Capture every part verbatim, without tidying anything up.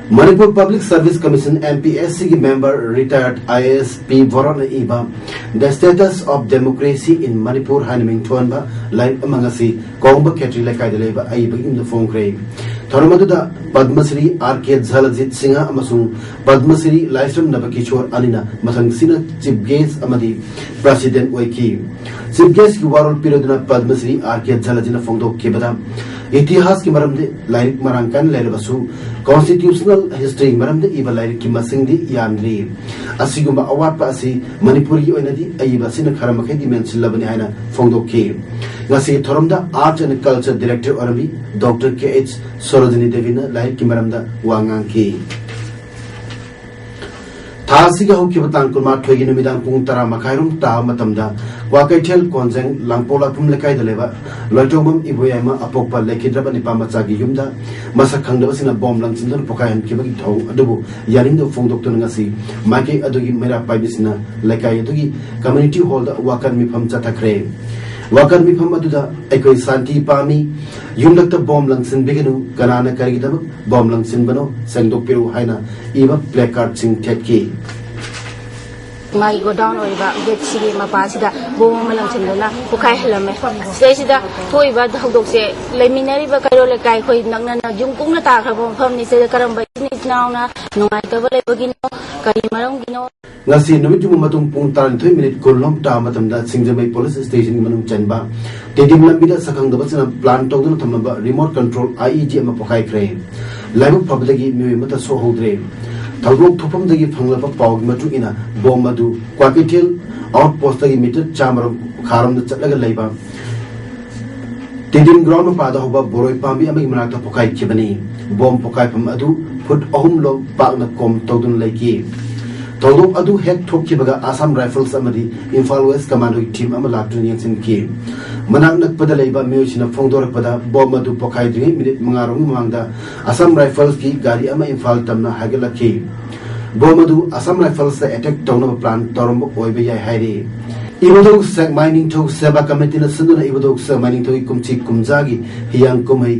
Manipur Public Service Commission, M P S C ꯒꯤ member retired I A S P ꯕꯣꯔꯣꯅ ꯏꯕ The Status of Democracy in Manipur ꯍꯥꯏꯅ ꯃꯤꯡꯊꯣꯟꯕ ꯂꯥꯏꯔꯤꯛ ꯑꯃ ꯉꯁꯤ ꯀꯣꯡꯕ ꯈꯦꯇ꯭ꯔꯤ ꯂꯩꯀꯥꯏꯗ ꯂꯩꯕ ꯑꯏꯕꯒꯤ ꯌꯨꯝꯗ ꯐꯣꯡꯈ꯭ꯔꯦ꯫ ꯊꯧꯔꯝ ꯑꯗꯨꯗ ꯄꯗꯃ ꯁ꯭ꯔꯤ R K ꯖꯂꯖꯤꯠ ꯁꯤꯡꯍ ꯑꯃꯁꯨꯡ ꯄꯗꯃ ꯁ꯭ꯔꯤ ꯂꯥꯏꯁ꯭ꯔꯝ ꯅꯕ ꯀꯤꯁꯣꯔ ꯑꯅꯤꯅ ꯃꯊꯪꯁꯤꯅ chief guest ꯑꯃꯗꯤ president ꯑꯣꯏꯈꯤ꯫ Chief guest ꯀꯤ ꯋꯥꯔꯣꯜ ꯄꯤꯔꯗꯨꯅ ꯄꯗꯃ ꯁ꯭ꯔꯤ R K ꯖꯂꯖꯤꯠꯅ ꯐꯣꯡꯗꯣꯛꯈꯤꯕꯗ, ꯏꯇꯤꯍꯥꯁꯀꯤ ꯃꯔꯝꯗꯤ ꯂꯥꯏꯔꯤꯛ ꯃꯔꯥꯡ ꯀꯥꯏꯅ ꯂꯩꯔꯕꯁꯨ, constitutional history ꯒꯤ ꯃꯔꯝꯗ ꯏꯕ ꯂꯥꯏꯔꯤꯛꯀꯤ ꯃꯁꯤꯡꯗꯤ ꯌꯥꯝꯗ꯭ꯔꯤ꯫ ꯑꯁꯤꯒꯨꯝꯕ ꯑꯋꯥꯠꯄ ꯑꯁꯤ ꯃꯅꯤꯄꯨꯔꯒꯤ ꯑꯣꯏꯅꯗꯤ ꯑꯏꯕ ꯑꯁꯤꯅ ꯈꯔ ꯃꯈꯩꯗꯤ ꯃꯦꯟꯁꯤꯜꯂꯕꯅꯤ ꯍꯥꯏꯅ ꯐꯣꯡꯗꯣꯛꯈꯤ꯫ ꯉꯁꯤꯒꯤ ꯊꯧꯔꯝꯗ Arts and Culture Director ꯑꯣꯏꯔꯝꯕꯤ Doctor K H Sarojini ꯗꯦꯕꯤꯅ ꯂꯥꯏꯔꯤꯛꯀꯤ ꯃꯔꯝꯗ ꯋꯥ ꯉꯥꯡꯈꯤ꯫ ꯊꯥ ꯑꯁꯤꯒꯤ ꯍꯧꯈꯤꯕ ꯇꯥꯡ ꯀꯨꯟꯃꯥꯊꯣꯏꯒꯤ ꯅꯨꯃꯤꯗꯥꯡ ꯄꯨꯡ ꯇꯔꯥ ꯃꯈꯥꯏꯔꯣꯝ ꯇꯥꯕ ꯃꯇꯝꯗ ꯀ꯭ꯋꯥꯀꯩꯊꯦꯜ ꯀꯣꯟꯖꯦꯡ ꯂꯥꯡꯄꯣꯛ ꯂꯥꯛꯐꯝ ꯂꯩꯀꯥꯏꯗ ꯂꯩꯕ ꯂꯣꯏꯇꯣꯡꯕꯝ ꯏꯕꯣꯌꯥꯏꯃ ꯑꯄꯣꯛꯄ ꯂꯩꯈꯤꯗ꯭ꯔꯕ ꯅꯤꯄꯥ ꯃꯆꯥꯒꯤ ꯌꯨꯝꯗ ꯃꯁꯛ ꯈꯪꯗꯕꯁꯤꯡꯅ ꯕꯣꯝ ꯂꯪꯁꯤꯟꯗꯨꯅ ꯄꯣꯈꯥꯏꯍꯟꯈꯤꯕꯒꯤ ꯊꯧꯑꯣꯡ ꯑꯗꯨꯕꯨ ꯌꯥꯅꯤꯡꯗꯕ ꯐꯣꯡꯗꯣꯛꯇꯨꯅ ꯉꯁꯤ ꯃꯥꯏꯀꯩ ꯑꯗꯨꯒꯤ ꯃꯩꯔꯥ ꯄꯥꯏꯕꯤꯁꯤꯡꯅ ꯂꯩꯀꯥꯏ ꯑꯗꯨꯒꯤ community hall ꯗ ꯋꯥꯀꯠ ꯃꯤꯐꯝ ꯆꯠꯊꯈ꯭ꯔꯦ꯫ ꯋꯥꯀꯠ ꯃꯤꯐꯝ ꯑꯗꯨꯗ "ꯑꯩꯈꯣꯏ ꯁꯥꯟꯇꯤ ꯄꯥꯝꯃꯤ, ꯌꯨꯝꯂꯛꯇ ꯕꯣꯝ ꯂꯪꯁꯤꯟꯕꯤꯒꯅꯨ, ꯀꯅꯥꯅ ꯀꯔꯤꯒꯤꯗꯃꯛ ꯕꯣꯝ ꯂꯪꯁꯤꯟꯕꯅꯣ ꯁꯦꯡꯗꯣꯛꯄꯤꯔꯛꯎ" ꯍꯥꯏꯅ ꯏꯕ placard ꯁꯤꯡ ꯊꯦꯠꯈꯤ꯫ ꯃꯥꯒꯤ ꯒꯣꯗꯥꯎꯟ ꯑꯣꯏꯔꯤꯕ ꯒꯦꯠꯁꯤꯒꯤ ꯃꯄꯥꯁꯤꯗ ꯕꯣꯝ ꯑꯃ ꯂꯪꯁꯤꯟꯗꯨꯅ ꯄꯣꯈꯥꯏꯍꯜꯂꯝꯃꯦ꯫ ꯁꯤꯗꯩꯁꯤꯗ ꯊꯣꯛꯏꯕ ꯊꯧꯗꯣꯛꯁꯦ, ꯂꯩꯃꯤꯟꯅꯔꯤꯕ ꯀꯩꯔꯣꯜ ꯂꯩꯀꯥꯏ ꯑꯩꯈꯣꯏ ꯅꯛꯅꯅ ꯌꯨꯝ ꯀꯨꯡꯅ ꯇꯥꯈ꯭ꯔꯕ ꯃꯐꯝꯅꯤ꯫ ꯁꯤꯗ ꯀꯔꯝꯕ ꯏꯆꯤꯟ ꯏꯅꯥꯎꯅ ꯅꯨꯡꯉꯥꯏꯇꯕ ꯂꯩꯕꯒꯤꯅꯣ, ꯀꯔꯤ ꯃꯔꯝꯒꯤꯅꯣ? ꯉꯁꯤ ꯅꯨꯃꯤꯠ ꯌꯨꯡꯕ ꯃꯇꯨꯡ ꯄꯨꯡ ꯇꯔꯥꯅꯤꯊꯣꯏ ꯃꯤꯅꯤꯠ ꯀꯨꯟ ꯂꯣꯝ ꯇꯥꯕ ꯃꯇꯝꯗ ꯁꯤꯡꯖꯃꯩ ꯄꯨꯂꯤꯁ ꯁ꯭ꯇꯦꯁꯟꯒꯤ ꯃꯅꯨꯡ ꯆꯟꯕ ꯇꯤꯗꯤꯝ ꯂꯝꯕꯤꯗ ꯁꯛꯈꯪꯗꯕꯁꯤꯡꯅ plan ꯇꯧꯗꯨꯅ ꯊꯝꯂꯝꯕ remote control I E D ꯑꯃ ꯄꯣꯈꯥꯏꯈ꯭ꯔꯦ꯫ ꯂꯥꯏꯕꯛ ꯐꯕꯗꯒꯤ ꯃꯤꯑꯣꯏ ꯑꯃꯠꯇ ꯁꯣꯛꯍꯧꯗ꯭ꯔꯦ꯫ ꯊꯧꯗꯣꯛ ꯊꯣꯛꯐꯝꯗꯒꯤ ꯐꯪꯂꯕ ꯄꯥꯎꯒꯤ ꯃꯇꯨꯡ ꯏꯟꯅ, ꯕꯣꯝ ꯑꯗꯨ ꯀ꯭ꯋꯥꯀꯩꯊꯦꯜ outpost ꯇꯒꯤ meter ꯆꯥꯝꯃꯔꯣꯝ ꯈꯥꯔꯣꯝꯗ ꯆꯠꯂꯒ ꯂꯩꯕ ꯇꯤꯗꯤꯝ ground ꯃꯄꯥꯗ ꯍꯧꯕ ꯕꯣꯔꯣꯏ ꯄꯥꯝꯕꯤ ꯑꯃꯒꯤ ꯃꯅꯥꯛꯇ ꯄꯣꯈꯥꯏꯈꯤꯕꯅꯤ꯫ ꯕꯣꯝ ꯄꯣꯈꯥꯏꯐꯝ ꯑꯗꯨ ꯐꯨꯠ ꯑꯍꯨꯝ ꯂꯣꯝ ꯄꯥꯛꯅ ꯀꯣꯝ ꯇꯧꯗꯨꯅ ꯂꯩꯈꯤ꯫ ꯊꯧꯗꯣꯛ ꯑꯗꯨ ꯍꯦꯛ ꯊꯣꯛꯈꯤꯕꯒ Assam Rifles ꯑꯃꯗꯤ Imphal West Commando ꯒꯤ team ꯑꯃ ꯂꯥꯛꯇꯨꯅ ꯌꯦꯡꯁꯤꯟꯈꯤ꯫ ꯃꯅꯥꯛ ꯅꯛꯄꯗ ꯂꯩꯕ ꯃꯤꯑꯣꯏꯁꯤꯡꯅ ꯐꯣꯡꯗꯣꯔꯛꯄꯗ, ꯕꯣꯝ ꯑꯗꯨ ꯄꯣꯈꯥꯏꯗ꯭ꯔꯤꯉꯩ ꯃꯤꯅꯤꯠ ꯃꯉꯥ ꯔꯣꯝꯒꯤ ꯃꯃꯥꯡꯗ Assam Rifles ꯀꯤ ꯒꯥꯔꯤ ꯑꯃ ꯏꯝꯐꯥꯜ ꯇꯝꯅ ꯍꯥꯏꯒꯠꯂꯛꯈꯤ꯫ ꯕꯣꯝ ꯑꯗꯨ Assam Rifles ꯇ attack ꯇꯧꯅꯕ plan ꯇꯧꯔꯝꯕ ꯑꯣꯏꯕ ꯌꯥꯏ ꯍꯥꯏꯔꯤ꯫ ꯏꯕꯨꯙꯧ ꯁꯦꯛꯃꯥꯏ ꯅꯤꯡꯊꯧ ꯁꯦꯕꯥ committee ꯅ ꯁꯤꯟꯗꯨꯅ ꯏꯕꯨꯙꯧ ꯁꯦꯛꯃꯥꯏ ꯅꯤꯡꯊꯧꯒꯤ ꯀꯨꯝꯁꯤ ꯀꯨꯝꯖꯥꯒꯤ ꯍꯤꯌꯥꯡ ꯀꯨꯝꯍꯩ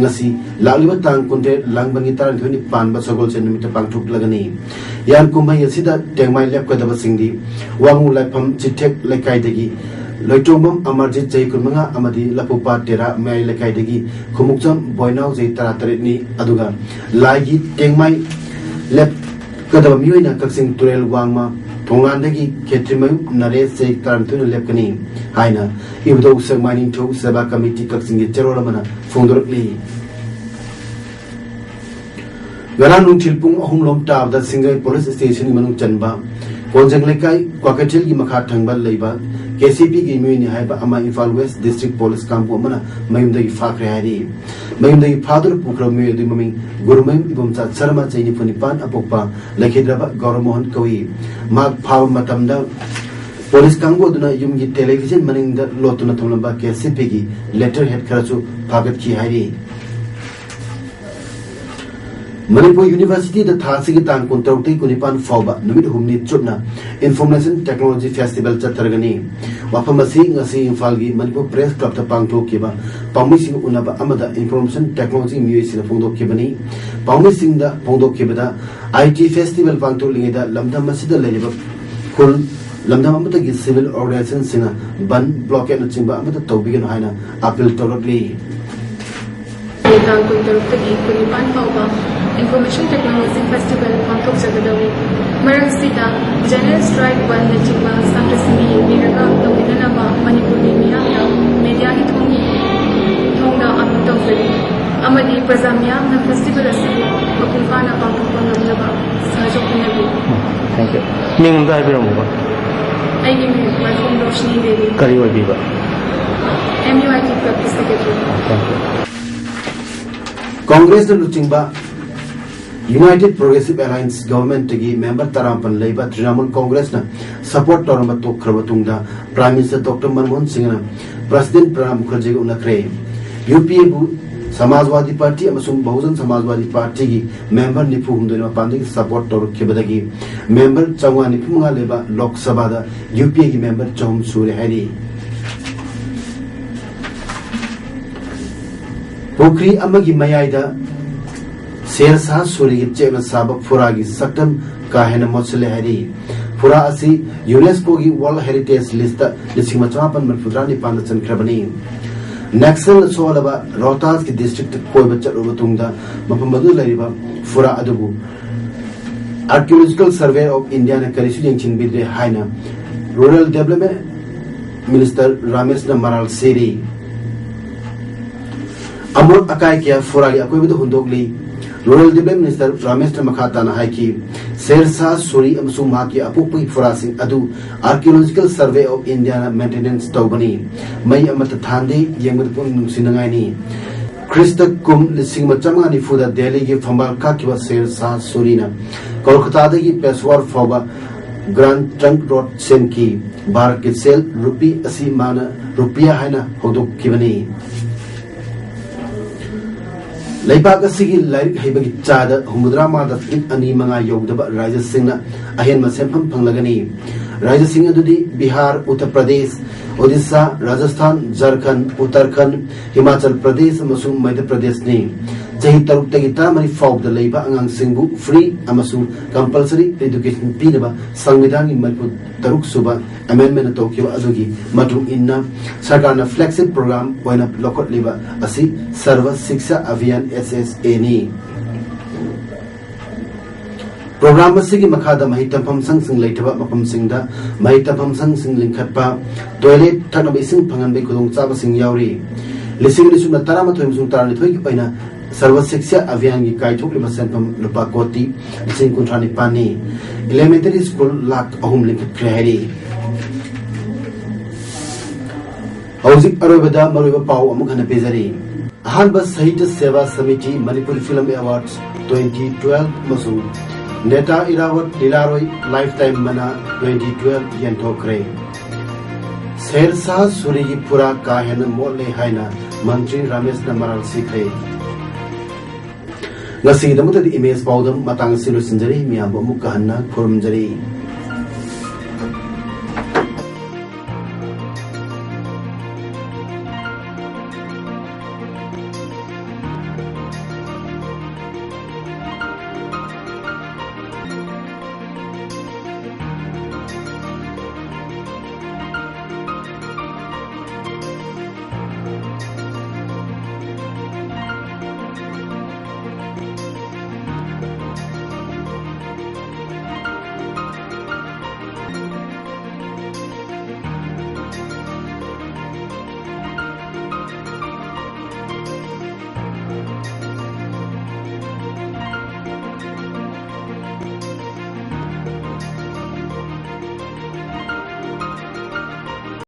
ꯉꯁꯤ ꯂꯥꯛꯂꯤꯕ ꯇꯥꯡ ꯀꯨꯟꯇꯔꯦꯠ ꯂꯥꯡꯕꯟꯒꯤ ꯇꯔꯥꯅꯤꯊꯣꯏꯅꯤ ꯄꯥꯟꯕ ꯁꯒꯣꯜꯁꯦꯟ ꯅꯨꯃꯤꯠꯇ ꯄꯥꯡꯊꯣꯛꯂꯒꯅꯤ꯫ ꯍꯤꯌꯥꯟ ꯀꯨꯝꯍꯩ ꯑꯁꯤꯗ ꯇꯦꯡꯃꯥꯏ ꯂꯦꯞꯀꯗꯕꯁꯤꯡꯗꯤ ꯋꯥꯉꯨ ꯂꯥꯏꯐꯝ ꯆꯤꯊꯦꯛ ꯂꯩꯀꯥꯏꯗꯒꯤ ꯂꯣꯏꯇꯣꯡꯕꯝ ꯑꯃꯔꯖꯤꯠ ꯆꯍꯤ ꯀꯨꯟꯃꯉꯥ ꯑꯃꯗꯤ ꯂꯐꯨꯄꯥꯠ ꯇꯦꯔꯥ ꯃꯌꯥꯏ ꯂꯩꯀꯥꯏꯗꯒꯤ ꯈꯨꯃꯨꯛꯆꯝ ꯕꯣꯏꯅꯥꯎ ꯆꯍꯤ ꯇꯔꯥꯇꯔꯦꯠꯅꯤ꯫ ꯑꯗꯨꯒ ꯂꯥꯏꯒꯤ ꯇꯦꯡꯃꯥꯏ ꯂꯦꯞꯀꯗꯕ ꯃꯤꯑꯣꯏꯅ ꯀꯛꯆꯤꯡ ꯇꯨꯔꯦꯜ ꯋꯥꯡꯃ ꯊꯣꯡꯂꯥꯟꯗꯒꯤ ꯈꯦꯇ꯭ꯔꯤꯃꯌꯨꯝ ꯅꯔꯦꯁ ꯆꯍꯤ ꯇꯔꯥꯅꯤꯊꯣꯏꯅ ꯂꯦꯞꯀꯅꯤ ꯍꯥꯏꯅ ꯏꯕꯨꯙꯧ ꯁꯦꯛꯃꯥꯏ ꯅꯤꯡꯊꯧ ꯁꯦꯕꯥ ꯀꯃꯤꯇꯤ ꯀꯛꯆꯤꯡꯒꯤ ꯆꯦꯔꯣꯜ ꯑꯃꯅ ꯐꯣꯡꯗꯣꯔꯛꯂꯤ꯫ ꯉꯔꯥꯡ ꯅꯨꯡꯊꯤꯜ ꯄꯨꯡ ꯑꯍꯨꯝ ꯂꯣꯝ ꯇꯥꯕꯗ ꯁꯤꯡꯒꯩ ꯄꯨꯂꯤꯁ ꯁ꯭ꯇꯦꯁꯟꯒꯤ ꯃꯅꯨꯡ ꯆꯟꯕ ꯀꯣꯟꯖꯪ ꯂꯩꯀꯥꯏ ꯀ꯭ꯋꯥꯀꯩꯊꯦꯜꯒꯤ ꯃꯈꯥ ꯊꯪꯕ ꯂꯩꯕ ꯀꯦ ꯁꯤ ꯄꯤꯒꯤ ꯃꯤꯑꯣꯏꯅꯤ ꯍꯥꯏꯕ ꯑꯃ ꯏꯝꯐꯥꯜ ꯋꯦꯁ ꯗꯤꯁꯇ꯭ꯔꯤꯛ ꯄꯨꯂꯤꯁ ꯀꯥꯡꯕꯨ ꯑꯃꯅ ꯃꯌꯨꯝꯗꯒꯤ ꯐꯥꯈ꯭ꯔꯦ ꯍꯥꯏꯔꯤ꯫ ꯃꯌꯨꯝꯗꯒꯤ ꯐꯥꯗꯨꯅ ꯄꯨꯈ꯭ꯔꯕ ꯃꯤꯑꯣꯏ ꯑꯗꯨꯒꯤ ꯃꯃꯤꯡ ꯒꯨꯔꯨꯃꯌꯨꯝ ꯏꯕꯣꯝꯆꯥ ꯁꯔꯃ, ꯆꯍꯤ ꯅꯤꯐꯨ ꯅꯤꯄꯥꯟ, ꯑꯄꯣꯛꯄ ꯂꯩꯈꯤꯗ꯭ꯔꯕ ꯒꯧꯔꯃꯣꯍꯟ ꯀꯧꯏ꯫ ꯃꯍꯥꯛ ꯐꯥꯕ ꯃꯇꯝꯗ ꯄꯨꯂꯤꯁ ꯀꯥꯡꯕꯨ ꯑꯗꯨꯅ ꯌꯨꯝꯒꯤ ꯇꯦꯂꯤꯚꯤꯖꯟ ꯃꯅꯤꯡꯗ ꯂꯣꯠꯇꯨꯅ ꯊꯝꯂꯝꯕ ꯀꯦ ꯁꯤ ꯄꯤꯒꯤ ꯂꯦꯇꯔ ꯍꯦꯠ ꯈꯔꯁꯨ ꯐꯥꯒꯠꯈꯤ ꯍꯥꯏꯔꯤ꯫ ꯃꯅꯤꯄꯨꯔ ꯌꯨꯅꯤꯚꯔꯁꯤꯇꯤꯗ ꯊꯥ ꯑꯁꯤꯒꯤ ꯇꯥꯡ ꯀꯨꯟꯇꯔꯨꯛꯇꯒꯤ ꯀꯨꯟꯅꯤꯄꯥꯟ ꯐꯥꯎꯕ ꯅꯨꯃꯤꯠ ꯍꯨꯝꯅꯤ ꯆꯨꯞꯅ ꯏꯟꯐꯣꯔꯃꯦꯁꯟ ꯇꯦꯛꯅꯣꯂꯣꯖꯤ ꯐꯦꯁꯇꯤꯚꯦꯜ ꯆꯠꯊꯔꯒꯅꯤ꯫ ꯋꯥꯐꯝ ꯑꯁꯤ ꯉꯁꯤ ꯏꯝꯐꯥꯜꯒꯤ ꯃꯅꯤꯄꯨꯔ ꯄ꯭ꯔꯦꯁ ꯀ꯭ꯂꯕꯇ ꯄꯥꯡꯊꯣꯛꯈꯤꯕ ꯄꯥꯎꯃꯤꯁꯤꯡ ꯎꯅꯕ ꯑꯃꯗ ꯏꯟꯐꯣꯔꯃꯦꯁꯟ ꯇꯦꯛꯅꯣꯂꯣꯖꯤ ꯃꯤꯑꯣꯏꯁꯤꯡꯅ ꯐꯣꯡꯗꯣꯛꯈꯤꯕꯅꯤ꯫ ꯄꯥꯎꯃꯤꯁꯤꯡꯗ ꯐꯣꯡꯗꯣꯛꯈꯤꯕꯗ, ꯑꯥꯏ ꯇꯤ ꯐꯦꯁꯇꯤꯚꯦꯜ ꯄꯥꯡꯊꯣꯛꯂꯤꯉꯩꯗ ꯂꯝꯗꯝ ꯑꯁꯤꯗ ꯂꯩꯔꯤꯕ ꯈꯨꯜ, ꯂꯝꯗꯝ ꯑꯃꯠꯇꯒꯤ ꯁꯤꯚꯤꯜ ꯑꯣꯔꯒꯅꯥꯏꯖꯦꯁꯟꯁꯤꯡꯅ ꯕꯟ, ꯕ꯭ꯂꯣꯀꯦꯠꯅꯆꯤꯡꯕ ꯑꯃꯠꯇ ꯇꯧꯕꯤꯒꯅꯨ ꯍꯥꯏꯅ ꯑꯥꯄꯤꯜ ꯇꯧꯔꯛꯂꯤ꯫ ꯇꯥꯡ ꯀꯨꯟꯇꯔꯨꯛꯇꯒꯤ ꯀꯨꯟꯅꯤꯄꯥꯟ ꯐꯥꯎꯕ ꯏꯟꯐꯣꯔꯃꯦꯁꯟ ꯇꯦꯛꯅꯣꯂꯣꯖꯤ ꯐꯦꯁꯇꯤꯚꯦꯜ ꯄꯥꯡꯊꯣꯛꯆꯒꯗꯧꯔꯤ꯫ ꯃꯔꯛꯁꯤꯗ ꯖꯦꯅꯔꯦꯜ ꯁ꯭ꯇ꯭ꯔꯥꯏꯛ ꯕꯟꯅꯆꯤꯡꯕ ꯁꯥꯇ꯭ꯔꯁꯤꯡꯅ ꯌꯦꯡꯕꯤꯔꯒ ꯇꯧꯕꯤꯗꯅꯕ ꯃꯅꯤꯄꯨꯔꯒꯤ ꯃꯤꯌꯥꯝꯗ ꯃꯦꯗꯤꯌꯥꯒꯤ ꯊꯣꯡ-, ꯊꯣꯡꯗ ꯑꯥꯄꯤꯜ ꯇꯧꯖꯔꯤ꯫ ꯑꯃꯗꯤ ꯄ꯭ꯔꯖꯥ ꯃꯤꯌꯥꯝꯅ ꯐꯦꯁꯇꯤꯚꯦꯜ ꯑꯁꯤꯕꯨ ꯃꯄꯨꯡ ꯐꯥꯅ ꯄꯥꯡꯊꯣꯛꯄ ꯉꯝꯅꯕ ꯁꯍꯥꯌꯣꯒ ꯄꯤꯅꯕꯤꯌꯨ꯫ Thank you. ꯃꯤꯡ ꯑꯝꯇ ꯍꯥꯏꯕꯤꯔꯝꯃꯨꯕ꯫ ꯑꯩꯒꯤ ꯃꯤꯡ ꯋꯥꯏꯈꯣꯝ ꯔꯣꯁꯅꯤ ꯗꯦꯕꯤ꯫ ꯀꯔꯤ ꯑꯣꯏꯕꯤꯕ? ꯑꯦꯝ ꯌꯨ ꯑꯥꯏ ꯇꯤ ꯀ꯭ꯂꯕꯀꯤ ꯁꯦꯀ꯭ꯔꯦꯇꯔꯤ꯫ Thank you. ꯀꯣꯡꯒ꯭ꯔꯦꯁꯅ ꯂꯨꯆꯤꯡꯕ ꯌꯨꯅꯥꯏꯇꯦꯗ ꯄ꯭ꯔꯣꯒ꯭ꯔꯦꯁꯤꯚ ꯑꯦꯂꯥꯏꯟꯁ ꯒꯚꯔꯟꯃꯦꯟꯠꯇꯒꯤ ꯃꯦꯝꯕꯔ ꯇꯔꯥꯃꯥꯄꯟ ꯂꯩꯕ ꯇ꯭ꯔꯤꯅꯥꯃꯨꯜ ꯀꯣꯡꯒ꯭ꯔꯦꯁꯅ ꯁꯄꯣꯔꯠ ꯇꯧꯔꯝꯕ ꯇꯣꯛꯈ꯭ꯔꯕ ꯃꯇꯨꯡꯗ ꯄ꯭ꯔꯥꯏꯝ ꯃꯤꯅꯤꯁꯇꯔ ꯗꯣꯛꯇꯔ ꯃꯟꯃꯣꯍꯟ ꯁꯤꯡꯍꯅ ꯄ꯭ꯔꯁꯤꯗꯦꯟꯠ ꯄ꯭ꯔꯥꯅꯕ ꯃꯨꯈꯔꯖꯤꯒ ꯎꯅꯈ꯭ꯔꯦ꯫ ꯌꯨ ꯄꯤ ꯑꯦꯕꯨ ꯁꯃꯥꯖꯋꯥꯗꯤ ꯄꯥꯔꯇꯤ ꯑꯃꯁꯨꯡ ꯕꯍꯨꯖꯟ ꯁꯃꯥꯖꯋꯥꯗꯤ ꯄꯥꯔꯇꯤꯒꯤ ꯃꯦꯝꯕꯔ ꯅꯤꯐꯨ ꯍꯨꯝꯗꯣꯏꯅ ꯃꯄꯥꯟꯗꯒꯤ ꯁꯄꯣꯔꯠ ꯇꯧꯔꯛꯈꯤꯕꯗꯒꯤ ꯃꯦꯝꯕꯔ ꯆꯥꯝꯃꯉꯥ ꯅꯤꯐꯨ ꯃꯉꯥ ꯂꯩꯕ ꯂꯣꯛ ꯁꯚꯥꯗ ꯌꯨ ꯄꯤ ꯑꯦꯒꯤ ꯃꯦꯝꯕꯔ ꯆꯍꯨꯝ ꯁꯨꯔꯦ ꯍꯥꯏꯔꯤ꯫ ꯄꯨꯈ꯭ꯔꯤ ꯑꯃꯒꯤ ꯃꯌꯥꯏꯗ ꯁꯦꯔ ꯁꯥꯍ ꯁꯨꯔꯤꯒꯤ ꯆꯦꯛꯅ ꯁꯥꯕ ꯐꯨꯔꯥꯒꯤ ꯁꯛꯇꯝ ꯀꯥ ꯍꯦꯟꯅ ꯃꯣꯠꯁꯤꯜꯂꯦ ꯍꯥꯏꯔꯤ꯫ ꯐꯨꯔꯥ ꯑꯁꯤ ꯌꯨꯅꯦꯁꯀꯣꯒꯤ ꯋꯥꯔꯜꯗ ꯍꯦꯔꯤꯇꯦꯖ ꯂꯤꯁꯇ ꯂꯤꯁꯤꯡ ꯑꯃ ꯆꯃꯥꯄꯟ ꯃꯔꯤꯐꯨꯇꯔꯥ ꯅꯤꯄꯥꯟꯗ ꯆꯟꯈ꯭ꯔꯕꯅꯤ꯫ ꯅꯛꯁꯜꯅ ꯁꯣꯛꯍꯜꯂꯕ ꯔꯣꯍꯇꯥꯁꯀꯤ ꯗꯤꯁꯇ꯭ꯔꯤꯛꯇ ꯀꯣꯏꯕ ꯆꯠꯂꯨꯕ ꯃꯇꯨꯡꯗ ꯃꯐꯝ ꯑꯗꯨꯗ ꯂꯩꯔꯤꯕ ꯐꯨꯔꯥ ꯑꯗꯨꯕꯨ Archaeological Survey of Indiaꯅ ꯀꯔꯤꯁꯨ ꯌꯦꯡꯁꯤꯟꯕꯤꯗ꯭ꯔꯦ ꯍꯥꯏꯅ Rural Development Minister ꯔꯥꯃꯦꯁꯅ ꯃꯔꯥꯜ ꯁꯤꯔꯤ꯫ ꯑꯃꯣꯠ ꯑꯀꯥꯏ ꯀꯌꯥ ꯐꯨꯔꯥꯒꯤ ꯑꯀꯣꯏꯕꯗ ꯍꯨꯟꯗꯣꯛꯂꯤ꯫ Rural Development Minister ꯔꯥꯃꯦꯁꯅ ꯃꯈꯥ ꯇꯥꯅ ꯍꯥꯏꯈꯤ, ꯁꯦꯔ ꯁꯥꯍ ꯁꯨꯔꯤ ꯑꯃꯁꯨꯡ ꯃꯍꯥꯛꯀꯤ ꯑꯄꯣꯛꯄꯒꯤ ꯐꯨꯔꯥꯁꯤꯡ ꯑꯗꯨ Archaeological Survey of Indiaꯅ maintenance ꯇꯧꯕꯅꯤ꯫ ꯃꯩ ꯑꯃꯠꯇ ꯊꯥꯟꯗꯦ, ꯌꯦꯡꯕꯗ ꯄꯨꯛꯅꯤꯡ ꯅꯨꯡꯁꯤꯅꯉꯥꯏꯅꯤ꯫ ꯈ꯭ꯔꯤꯁꯇ ꯀꯨꯝ ꯂꯤꯁꯤꯡ ꯑꯃ ꯆꯥꯝꯃꯉꯥ ꯅꯤꯐꯨꯗ ꯗꯦꯜꯂꯤꯒꯤ ꯐꯝꯕꯥꯜ ꯀꯥꯈꯤꯕ ꯁꯦꯔ ꯁꯥꯍ ꯁꯨꯔꯤꯅ ꯀꯣꯜꯀꯇꯥꯗꯒꯤ ꯄꯦꯁꯋꯥꯔ ꯐꯥꯎꯕ Grand Trunk Road ꯁꯦꯝꯈꯤ꯫ ꯚꯥꯔꯠꯀꯤ ꯁꯦꯜ ꯔꯨꯄꯤ ꯑꯁꯤ ꯃꯥꯅ ꯔꯨꯄꯤꯌꯥ ꯍꯥꯏꯅ ꯍꯧꯗꯣꯛꯈꯤꯕꯅꯤ꯫ ꯂꯩꯕꯥꯛ ꯑꯁꯤꯒꯤ ꯂꯥꯏꯔꯤꯛ ꯍꯩꯕꯒꯤ ꯆꯥꯗ ꯍꯨꯝꯐꯨꯇꯔꯥ ꯃꯉꯥꯗ ꯇꯤꯛ ꯑꯅꯤ ꯃꯉꯥ ꯌꯧꯗꯕ ꯔꯥꯖ꯭ꯌꯁꯤꯡꯅ ꯑꯍꯦꯟꯕ ꯁꯦꯟꯐꯝ ꯐꯪꯂꯒꯅꯤ꯫ ꯔꯥꯖ꯭ꯌꯁꯤꯡ ꯑꯗꯨꯗꯤ ꯕꯤꯍꯥꯔ, ꯎꯠꯇꯔ ꯄ꯭ꯔꯗꯦꯁ, ꯑꯣꯗꯤꯁꯥ, ꯔꯥꯖꯁꯊꯥꯟ, ꯖꯔꯈꯟ, ꯎꯠꯇꯔꯈꯟ, ꯍꯤꯃꯥꯆꯜ ꯄ꯭ꯔꯗꯦꯁ ꯑꯃꯁꯨꯡ ꯃꯙ꯭ꯌ ꯄ꯭ꯔꯗꯦꯁꯅꯤ꯫ ꯆꯍꯤ ꯇꯔꯨꯛꯇꯒꯤ ꯇꯔꯥꯃꯔꯤ ꯐꯥꯎꯕꯗ ꯂꯩꯕ ꯑꯉꯥꯡꯁꯤꯡꯕꯨ ꯐ꯭ꯔꯤ ꯑꯃꯁꯨꯡ ꯀꯝꯄꯜꯁꯔꯤ ꯑꯦꯗꯨꯀꯦꯁꯟ ꯄꯤꯅꯕ ꯁꯪꯕꯤꯙꯥꯟꯒꯤ ꯃꯔꯤꯐꯨ ꯇꯔꯨꯛ ꯁꯨꯕ ꯑꯦꯃꯦꯟꯗꯃꯦꯟꯠ ꯇꯧꯈꯤꯕ ꯑꯗꯨꯒꯤ ꯃꯇꯨꯡ ꯏꯟꯅ ꯁꯔꯀꯥꯔꯅ ꯐ꯭ꯂꯦꯒꯁꯤꯞ ꯄ꯭ꯔꯣꯒ꯭ꯔꯥꯝ ꯑꯣꯏꯅ ꯂꯧꯈꯠꯂꯤꯕ ꯑꯁꯤ ꯁꯔꯚ ꯁꯤꯛꯁꯥ ꯑꯚꯤꯌꯥꯟ, S S A, ꯅꯤ꯫ ꯄ꯭ꯔꯣꯒ꯭ꯔꯥꯝ ꯑꯁꯤꯒꯤ ꯃꯈꯥꯗ ꯃꯍꯩ ꯇꯝꯐꯝ ꯁꯪꯁꯤꯡ ꯂꯩꯇꯕ ꯃꯐꯝꯁꯤꯡꯗ ꯃꯍꯩ ꯇꯝꯐꯝ ꯁꯪꯁꯤꯡ ꯂꯤꯡꯈꯠꯄ, ꯇꯣꯏꯂꯦꯠ, ꯊꯛꯅꯕ ꯏꯁꯤꯡ ꯐꯪꯍꯟꯕꯒꯤ ꯈꯨꯗꯣꯡꯆꯥꯕꯁꯤꯡ ꯌꯥꯎꯔꯤ꯫ ꯂꯤꯁꯤꯡ ꯑꯅꯤ ꯁꯨꯞꯅ ꯇꯔꯥꯃꯥꯊꯣꯏ ꯑꯃꯁꯨꯡ ꯇꯔꯥꯅꯤꯊꯣꯏꯒꯤ ꯑꯣꯏꯅ ꯁꯔꯚ ꯁꯤꯛꯁꯥ ꯑꯚꯤꯌꯥꯟꯒꯤ ꯀꯥꯏꯊꯣꯛꯂꯤꯕ ꯁꯦꯟꯐꯝ ꯂꯨꯄꯥ ꯀꯣꯇꯤ ꯂꯤꯁꯤꯡ ꯀꯨꯟꯊ꯭ꯔꯥ ꯅꯤꯄꯥꯟꯅꯤ꯫ ꯏꯂꯤꯃꯦꯟꯇꯔꯤ ꯁ꯭ꯀꯨꯜ ꯂꯥꯈ ꯑꯍꯨꯝ ꯂꯤꯡꯈꯠꯈ꯭ꯔꯦ ꯍꯥꯏꯔꯤ꯫ ꯍꯧꯖꯤꯛ ꯑꯔꯣꯏꯕꯗ ꯃꯔꯨꯑꯣꯏꯕ ꯄꯥꯎ ꯑꯃꯨꯛ ꯍꯟꯅ ꯄꯤꯖꯔꯤ꯫ ꯑꯍꯥꯟꯕ Sahitya Seva Samiti Manipur film awards twenty twelve ꯑꯃꯁꯨꯡ ꯅꯦꯇꯥ ꯏꯔꯥꯋꯠ ꯂꯤꯂꯥꯔꯣꯏ ꯂꯥꯏꯐ ꯇꯥꯏꯝ ꯃꯅꯥ twenty twelve ꯌꯦꯟꯊꯣꯛꯈ꯭ꯔꯦ꯫ ꯁꯦꯔ ꯁꯥꯍ ꯁꯨꯔꯤꯒꯤ ꯐꯨꯔꯥ ꯀꯥ ꯍꯦꯟꯅ ꯃꯣꯠꯂꯦ ꯍꯥꯏꯅ ꯃꯟꯇ꯭ꯔꯤ ꯔꯥꯃꯦꯁꯅ ꯃꯔꯥꯜ ꯁꯤꯈ꯭ꯔꯦ꯫ ꯉꯁꯤꯒꯤꯗꯃꯛꯇꯗꯤ ꯏꯃꯦꯖ ꯄꯥꯎꯗꯝ ꯃꯇꯥꯡ ꯑꯁꯤ ꯂꯣꯏꯁꯤꯟꯖꯔꯤ꯫ ꯃꯤꯌꯥꯝꯕꯨ ꯑꯃꯨꯛꯀ ꯍꯟꯅ ꯈꯨꯔꯨꯝꯖꯔꯤ꯫